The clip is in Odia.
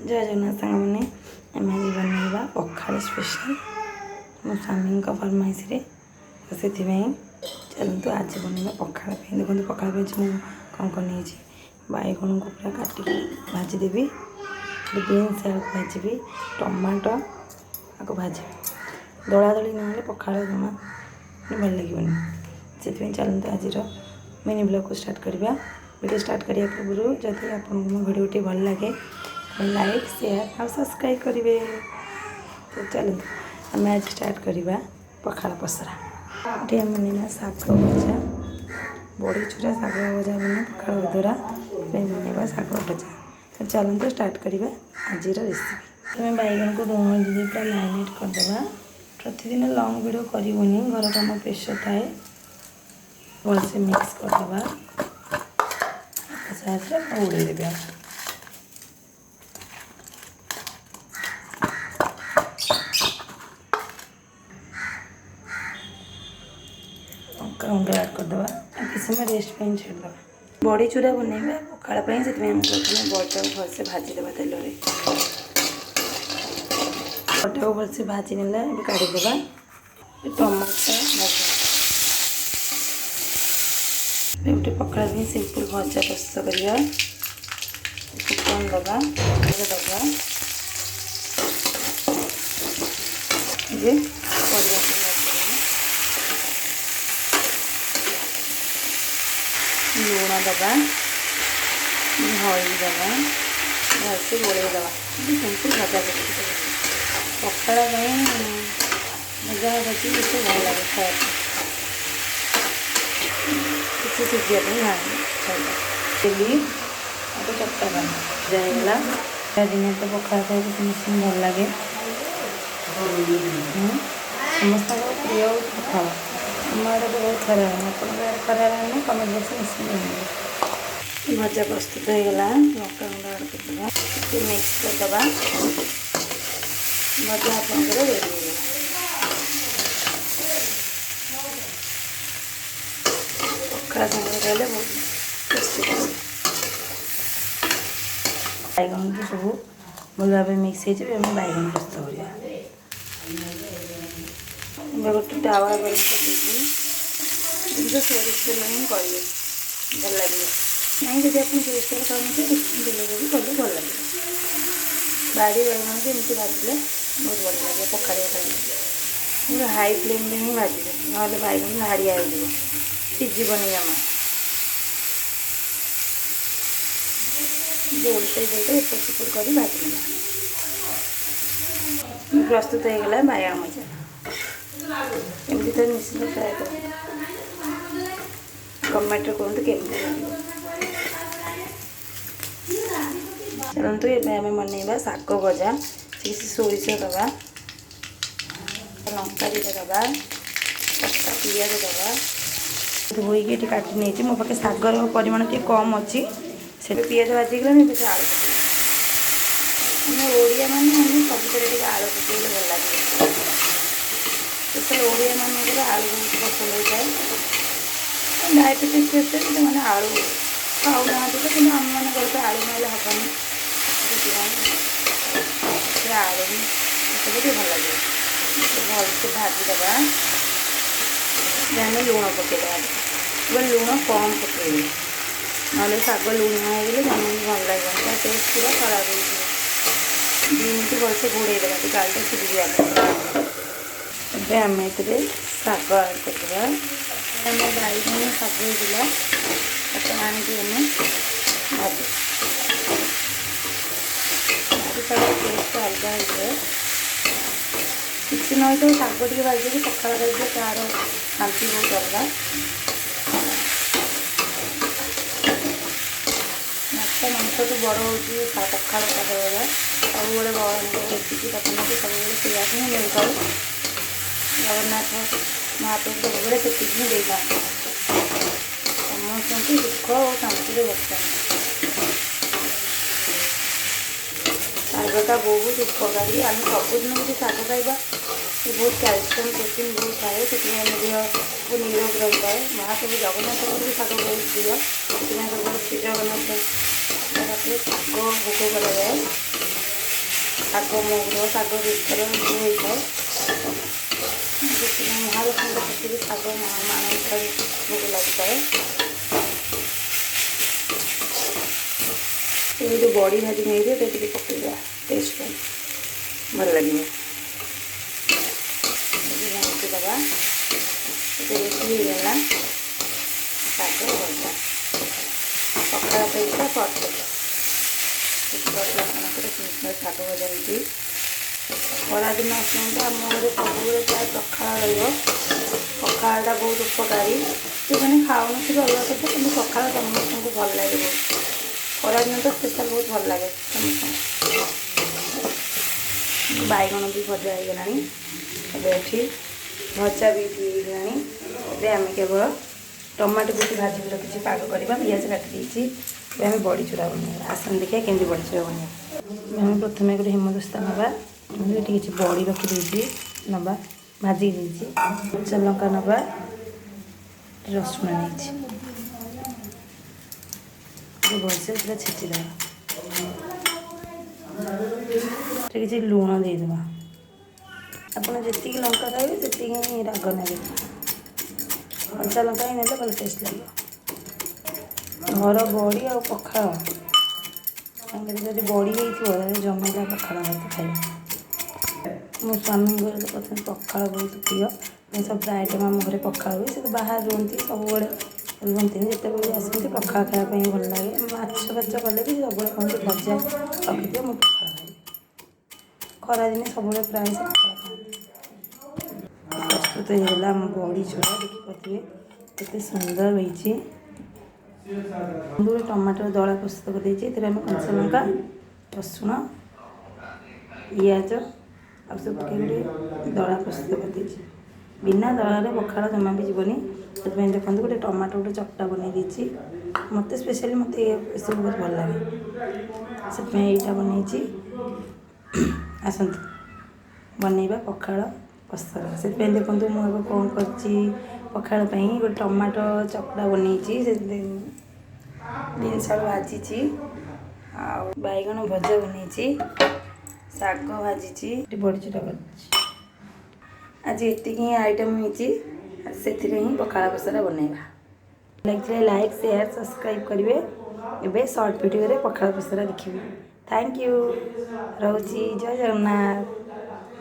ଜୟ ଜଗନ୍ନାଥ ସାଙ୍ଗମାନେ, ଆମେ ଆଜି ବନେଇବା ପଖାଳ ସ୍ପେଶାଲ ମୋ ସ୍ୱାମୀଙ୍କ ଫରମାଇଶରେ। ତ ସେଥିପାଇଁ ଚାଲନ୍ତୁ ଆଜି ବନେଇବା ପଖାଳ ପାଇଁ। ଦେଖନ୍ତୁ ପଖାଳ ପାଇଁ ମୁଁ କ'ଣ କ'ଣ ନେଇଛି। ବାଇଗଣକୁ ପୁରା କାଟିକି ଭାଜିଦେବି, ବିନ୍ସ ଆଳୁକୁ ଭାଜିବି, ଟମାଟୋ ଆକୁ ଭାଜିବି। ଦଳାଦଳି ନହେଲେ ପଖାଳ ଜମା ଭଲ ଲାଗିବନି। ସେଥିପାଇଁ ଚାଲନ୍ତୁ ଆଜିର ମିନି ବ୍ଲଗ୍କୁ ଷ୍ଟାର୍ଟ କରିବା। ଭିଡ଼ିଓ ଷ୍ଟାର୍ଟ କରିବା ପୂର୍ବରୁ ଯଦି ଆପଣଙ୍କୁ ମୋ ଭିଡ଼ିଓଟି ଭଲ ଲାଗେ, ଲାଇକ୍, ସେୟାର ଆଉ ସବସ୍କ୍ରାଇବ୍ କରିବେ। ତ ଚାଲନ୍ତୁ ଆମେ ଆଜି ଷ୍ଟାର୍ଟ କରିବା ପଖାଳ ପସରା। ଏଠି ଆମେ ବନେଇବା ଶାଗ ଭଜା, ବଡ଼ି ଚୁରା ଶାଗ ଭଜା ବନେଇବା ପଖାଳ ଦ୍ୱାରା ସେଥିପାଇଁ ବନେଇବା ଶାଗ ଭଜା। ତ ଚାଲନ୍ତୁ ଷ୍ଟାର୍ଟ କରିବା ଆଜିର ରେସିପି। ଆମେ ବାଇଗଣକୁ ଲୁଣ ହଳଦୀ ଦେଇ ପୁରା ମ୍ୟାରିନେଟ୍ କରିଦେବା। ପ୍ରତିଦିନ ଲଙ୍ଗ୍ ଭିଡ଼ିଓ କରିବୁନି, ଘର କାମ ପ୍ରେସର୍ ଥାଏ। ଭଲସେ ମିକ୍ସ କରିଦେବା, ସାହାଯ୍ୟରେ ଉଡ଼େଇଦେବେ। ଆଉ ଲଙ୍କା ଗୁଣ୍ଡ ଆଡ଼୍ କରିଦେବା, ଆଉ କିଛି ସମୟ ରେଷ୍ଟ ପାଇଁ ଛାଡ଼ିଦେବା। ବଡ଼ି ଚୁରା ବନେଇବା ପଖାଳ ପାଇଁ, ସେଥିପାଇଁ ଆମେ ପ୍ରଥମେ ବଡ଼ିଟାକୁ ଭଲସେ ଭାଜିଦେବା ତେଲରେ। ବଡ଼ିଟାକୁ ଭଲସେ ଭାଜି ନେଲା, ଏବେ କାଢ଼ିଦେବା। ଟମାଟୋ ଭାଜିଦେବା। ଏବେ ଗୋଟେ ପଖାଳ ପାଇଁ ସିମ୍ପଲ୍ ଭଜା ପ୍ରସ୍ତୁତ କରିବା। ଫୁଟଣ ଦେବା, ଦେବା ଏବେ ପରିବା ସବୁ ଆଡ଼୍ କରିବା। ଲୁଣ ଦେବା, ହଳଦୀ ଦେବା, ଭଲସେ ଗୋଳେଇ ଦେବା। ସିମ୍ପଲ୍ ଭଜା ପ୍ରସ୍ତୁତ କରିବା ପଖାଳ ପାଇଁ। ଭଜା ଭଜି ଏସବୁ ଭଲ ଲାଗେ ଖାଇବା ପାଇଁ। କିଛି ସିଝିବା ପାଇଁ ଛାଡ଼ିଦେବା। ତେଲି ଆଉ ଚକଟା ପାଇଁ ଭଜା ହେଇଗଲା। ଦିନେ ତ ପଖାଳ ଖାଇବାକୁ ସମସ୍ତଙ୍କୁ ଭଲ ଲାଗେ। ସମସ୍ତଙ୍କର ପ୍ରିୟ ହେଉଛି ପଖାଳ। ଆମ ଆଡ଼େ ତ ବହୁତ ଖରା ହେଲାଣି, ଆପଣଙ୍କ ଆଡ଼େ ଖରା ହେଲାଣି? କମେଣ୍ଟ ବକ୍ସ ନିଶ୍ଚୟ ଜଣାଇବେ। ଭଜା ପ୍ରସ୍ତୁତ ହେଇଗଲା। ଲଙ୍କା ଗୁଣ୍ଡ ଆଡ଼୍ କରିଦେବା, ଟିକେ ମିକ୍ସ କରିଦେବା। ଭଜା ଆପଣଙ୍କର ରେଡ଼ି ହେଇଗଲା। ପଖାଳ ସାଙ୍ଗରେ ଖାଇଲେ ବହୁତ ଟେଷ୍ଟି ଲାଗେ। ବାଇଗଣକୁ ସବୁ ଭଲ ଭାବେ ମିକ୍ସ ହେଇଯିବ। ଆମେ ବାଇଗଣ ପ୍ରସ୍ତୁତ କରିବା। ଏବେ ଗୋଟେ ତାୱା ଗରମ କରିଦେଇଛି। କିନ୍ତୁ ସୋରିଷ ତେଲ ହିଁ କରିବେ, ଭଲ ଲାଗିବ। ନାଇଁ, ଯଦି ଆପଣ ସୋରିଷ ତେଲ ଖାଉନଥିବେ, ରିଫାଇନ୍ ତେଲରେ ବି କଲେ ଭଲ ଲାଗିବ। ବାଡ଼ି ବାଇଗଣକୁ ଏମିତି ଭାଜିଲେ ବହୁତ ବଢ଼ିଆ ଲାଗିବ ପଖାଳିଆ ଖାଇଲେ। ପୁରା ହାଇ ଫ୍ଲେମ୍ରେ ହିଁ ଭାଜିବେ, ନହେଲେ ବାଇଗଣ ନାଡ଼ିଆ ହେଇଯିବ, ସିଝିବନି ଜମା। ଓଲଟେଇ ଦେଇକି ଏପଟ ସେପଟ କରି ଭାଜି ନେବା। ପ୍ରସ୍ତୁତ ହେଇଗଲା ବାଇଗଣ ଭଜା। ଏମିତି ତ ନିଶ୍ଚିତ ଟ୍ରାଏ କରନ୍ତୁ, କମେଣ୍ଟରେ କୁହନ୍ତୁ କେମିତି ଲାଗିବ। ଚାଲନ୍ତୁ ଏବେ ଆମେ ବନେଇବା ଶାଗ ଭଜା। କିଛି ସୋରିଷ ଦେବା, ଲଙ୍କା ଦୁଇଟା ଦେବା, କଟା ପିଆଜ ଦେବା। ଧୋଇକି ଏଠି କାଟି ନେଇଛି। ମୋ ପାଖେ ଶାଗର ପରିମାଣ ଟିକେ କମ୍ ଅଛି। ସେ ପିଆଜ ଭାଜିଗଲାଣି, ଏବେ ସେ ଆଳୁ ପକେଇବା। ଆମେ ଓଡ଼ିଆ ମାନେ ଆମେ ସବୁଥିରେ ଟିକେ ଆଳୁ ପକେଇଲେ ଭଲ ଲାଗିବ। ସ୍ପେଶାଲ ଓଡ଼ିଆମାନଙ୍କର ଆଳୁ ବହୁତ ପସନ୍ଦ ହୋଇଥାଏ। ଡାଇବେଟିସ୍ ପେସେଣ୍ଟ ସେମାନେ ଆଳୁ ଖାଉନାହାନ୍ତି ତ, କିନ୍ତୁ ଆମମାନଙ୍କର ତ ଆଳୁ ନହେଲେ ହେବନି। ସେଥିପାଇଁ ସେଥିରେ ଆଳୁ ହିଁ ପକେଇଲେ ଟିକେ ଭଲ ଲାଗିବ। ଭଲସେ ଭାଜିଦେବା। ଆମେ ଲୁଣ ପକେଇଦେବା ଟିକେ। ଏବେ ଲୁଣ କମ୍ ପକେଇବେ, ନହେଲେ ଶାଗ ଲୁଣିଆ ହେଇଗଲେ ଜମା ବି ଭଲ ଲାଗିବନି, ତା ଟେଷ୍ଟ ପୁରା ଖରାପ ହେଇଯିବ। 2 ମିନିଟ୍ ଭଲସେ ଘୋଡ଼େଇ ଦେବା ଟିକେ ଆଳୁଟା ସିଝିଯିବା ପାଇଁ। ଏବେ ଆମେ ଏଥିରେ ଶାଗ ଆଡ଼୍ କରିଦେବା। ଆମ ବାଇଗଣ ଶାଗ ହେଇଥିଲା, ତାକୁ ଆଣିକି ଆମେ ଭାଜି। ଶାଗ ଟେଷ୍ଟ ଅଲଗା ହେଇଥାଏ। କିଛି ନ ହେଇଥାଉ, ଶାଗ ଟିକେ ଭାଜିକି ପଖାଳ ଖାଇଥିଲେ ତା'ର ଶାନ୍ତି ବହୁତ ଅଲଗା। ମାଛ ମାଂସଠୁ ବଡ଼ ହେଉଛି ପଖାଳ ଶାଗ ଭଜା। ସବୁବେଳେ ଭଗବାନଙ୍କ ଏତିକି ପ୍ରଥମେ ସବୁବେଳେ ସେଇଆକୁ ହିଁ ମିଳିଥାଉ। ଜଗନ୍ନାଥ ମହାପ୍ରଭୁ ସବୁବେଳେ ସେତିକି ହିଁ ଦେଇଥାନ୍ତି, ସମସ୍ତଙ୍କୁ ସୁଖ ଓ ଶାନ୍ତିରେ ରଖିଥାନ୍ତି। ଶାଗଟା ବହୁତ ଉପକାରୀ। ଆମେ ସବୁଦିନ ଯଦି ଶାଗ ଖାଇବା, ସେ ବହୁତ କ୍ୟାଲସିୟମ୍, ପ୍ରୋଟିନ୍ ବହୁତ ଥାଏ। ସେଥିପାଇଁ ଆମ ଦେହ ନିରୋଗ ରହିଥାଏ। ମହାପ୍ରଭୁ ଜଗନ୍ନାଥଙ୍କର ବି ଶାଗ ବହୁତ ପ୍ରିୟ। ସେଥିପାଇଁ ସବୁବେଳେ ଶ୍ରୀ ଜଗନ୍ନାଥ ପାଖରେ ଶାଗ ଭୋଗ କରାଯାଏ। ଶାଗ ମହୁର, ଶାଗ ବେସର ସବୁ ହୋଇଥାଏ। ସେଥିପାଇଁ ମହାଲକ୍ଷ୍ମୀଙ୍କ ପାଖରେ ଶାଗ ମାଣବସା ଭୋଗ ଲାଗିଥାଏ। ଏବେ ଯେଉଁ ବଡ଼ି ଭାଜି ନେଇଯିବ, ଏଇଟା ଟିକେ ପକେଇଦେବା, ଟେଷ୍ଟ ପାଇଁ ଭଲ ଲାଗିବ। ଘାଣ୍ଟି ଦେବା। ଏବେ ରେଡ଼ି ହେଇଗଲା ଶାଗ ଭଜା। ପଖାଳ ସହିତ ପରଫେକ୍ଟ। ଦେଖିପାରୁଥିବେ ଆପଣଙ୍କର ସୁନ୍ଦର ଶାଗ ଭଜା ହେଇଛି। ଖରାଦିନ ଆସନ୍ତୁ, ଆମ ଘରେ ସବୁବେଳେ ପ୍ରାୟ ପଖାଳ ରହିବ। ପଖାଳଟା ବହୁତ ଉପକାରୀ। ଯେଉଁମାନେ ଖାଉନଥିବେ ଅଲଗା କଥା, କିନ୍ତୁ ପଖାଳ ସମସ୍ତଙ୍କୁ ଭଲ ଲାଗେ ବହୁତ। ଖରାଦିନ ତ ସ୍ପେଶାଲ୍ ବହୁତ ଭଲ ଲାଗେ ସମସ୍ତଙ୍କୁ। ବାଇଗଣ ବି ଭଜା ହେଇଗଲାଣି। ଏବେ ଏଠି ଭଜା ବି ହେଇଗଲାଣି। ଏବେ ଆମେ କେବଳ ଟମାଟୋ ବି ଭାଜିକି ରଖିଛି, ପାଗ କରିବା। ପିଆଜ କାଟି ଦେଇଛି। ଏବେ ଆମେ ବଡ଼ି ଚୁରା ବନେଇବା। ଆସନ୍ତୁ ଦେଖିବା କେମିତି ବଡ଼ି ଚୁରା ବନେଇବା। ଆମେ ପ୍ରଥମେ ଗୋଟେ ହେମଦସ୍ତା ନେବା। ଏଠି କିଛି ବଡ଼ି ରଖିଦେଇଛି, ନେବା, ଭାଜିକି ଦେଇଛି। କଞ୍ଚା ଲଙ୍କା ନେବା, ରସୁଣ ନେଇଛି, ଭଲସେ ପୁରା ଛେଚିଦେବା। କିଛି ଲୁଣ ଦେଇଦେବା। ଆପଣ ଯେତିକି ଲଙ୍କା ଖାଇବେ, ସେତିକି ହିଁ ରାଗ ନେବେ। କଞ୍ଚା ଲଙ୍କା ହିଁ ନେଲେ ଭଲ ଟେଷ୍ଟ ଲାଗିବ। ଘର ବଡ଼ି ଆଉ ପଖାଳ ସାଙ୍ଗରେ ଯଦି ବଡ଼ି ହେଇଥିବ, ତାହେଲେ ଜମିଲା ପଖାଳ ଭାତ ଖାଇବେ। ମୋ ସ୍ୱାମୀଙ୍କର ତ ପ୍ରଥମେ ପଖାଳ ବହୁତ ପ୍ରିୟ। ସବୁ ପ୍ରାୟ ଟାଇମ୍ ଆମ ଘରେ ପଖାଳ ହୁଏ। ସେ ତ ବାହାରେ ରୁହନ୍ତି, ସବୁବେଳେ ରୁହନ୍ତିନି। ଯେତେବେଳେ ଆସନ୍ତି, ପଖାଳ ଖାଇବା ପାଇଁ ଭଲ ଲାଗେ। ମାଛ ଫାଛ କଲେ ବି ସବୁବେଳେ କୁହନ୍ତି, ଭଜା ରଖିଦିଅ, ମୁଁ ପଖାଳ ଖାଇବି। ଖରାଦିନେ ସବୁବେଳେ ପ୍ରାୟ ସେ ପଖାଳ ଖାଆନ୍ତି। ପ୍ରସ୍ତୁତ ହେଇଗଲା ଆମ ବଡ଼ି ଚୁରା। ଦେଖିପାରୁଥିବେ କେତେ ସୁନ୍ଦର ହେଇଛି। ଗୋଟେ ଟମାଟୋ ଦଳା ପ୍ରସ୍ତୁତ କରିଦେଇଛି। ଏଥିରେ ଆମେ କଞ୍ଚା ଲଙ୍କା, ରସୁଣ, ପିଆଜ ଆଉ ସବୁ ପକେଇ ଗୋଟେ ଦଳା ପ୍ରସ୍ତୁତ କରିଦେଇଛି। ବିନା ଦଳାରେ ପଖାଳ ଜମା ବି ଯିବନି। ସେଥିପାଇଁ ଦେଖନ୍ତୁ, ଗୋଟେ ଟମାଟୋ ଗୋଟେ ଚକଟା ବନେଇ ଦେଇଛି। ମୋତେ ସ୍ପେଶାଲି ମୋତେ ଏସବୁ ବହୁତ ଭଲ ଲାଗେ, ସେଥିପାଇଁ ଏଇଟା ବନେଇଛି। ଆସନ୍ତୁ ବନେଇବା ପଖାଳ ପସରା। ସେଥିପାଇଁ ଦେଖନ୍ତୁ, ମୁଁ ଏବେ କ'ଣ କରିଛି। ପଖାଳ ପାଇଁ ଗୋଟେ ଟମାଟୋ ଚକଟା ବନେଇଛି, ସେ ବିନ୍ସ ଆଳୁ ଭାଜିଛି ଆଉ ବାଇଗଣ ଭଜା ବନେଇଛି, ଶାଗ ଭାଜିଛି, ବଡ଼ିଚୁରା କରିଛି। ଆଜି ଏତିକି ହିଁ ଆଇଟମ୍ ହେଇଛି। ସେଥିରେ ହିଁ ପଖାଳ ପସରା ବନେଇବା। ଲାଗିଥିଲେ ଲାଇକ୍, ସେୟାର, ସବସ୍କ୍ରାଇବ୍ କରିବେ। ଏବେ ସର୍ଟ ଭିଡ଼ିଓରେ ପଖାଳ ପସରା ଦେଖିବେ। Thank you, ରହୁଛି। ଜୟ ଜଗନ୍ନାଥ।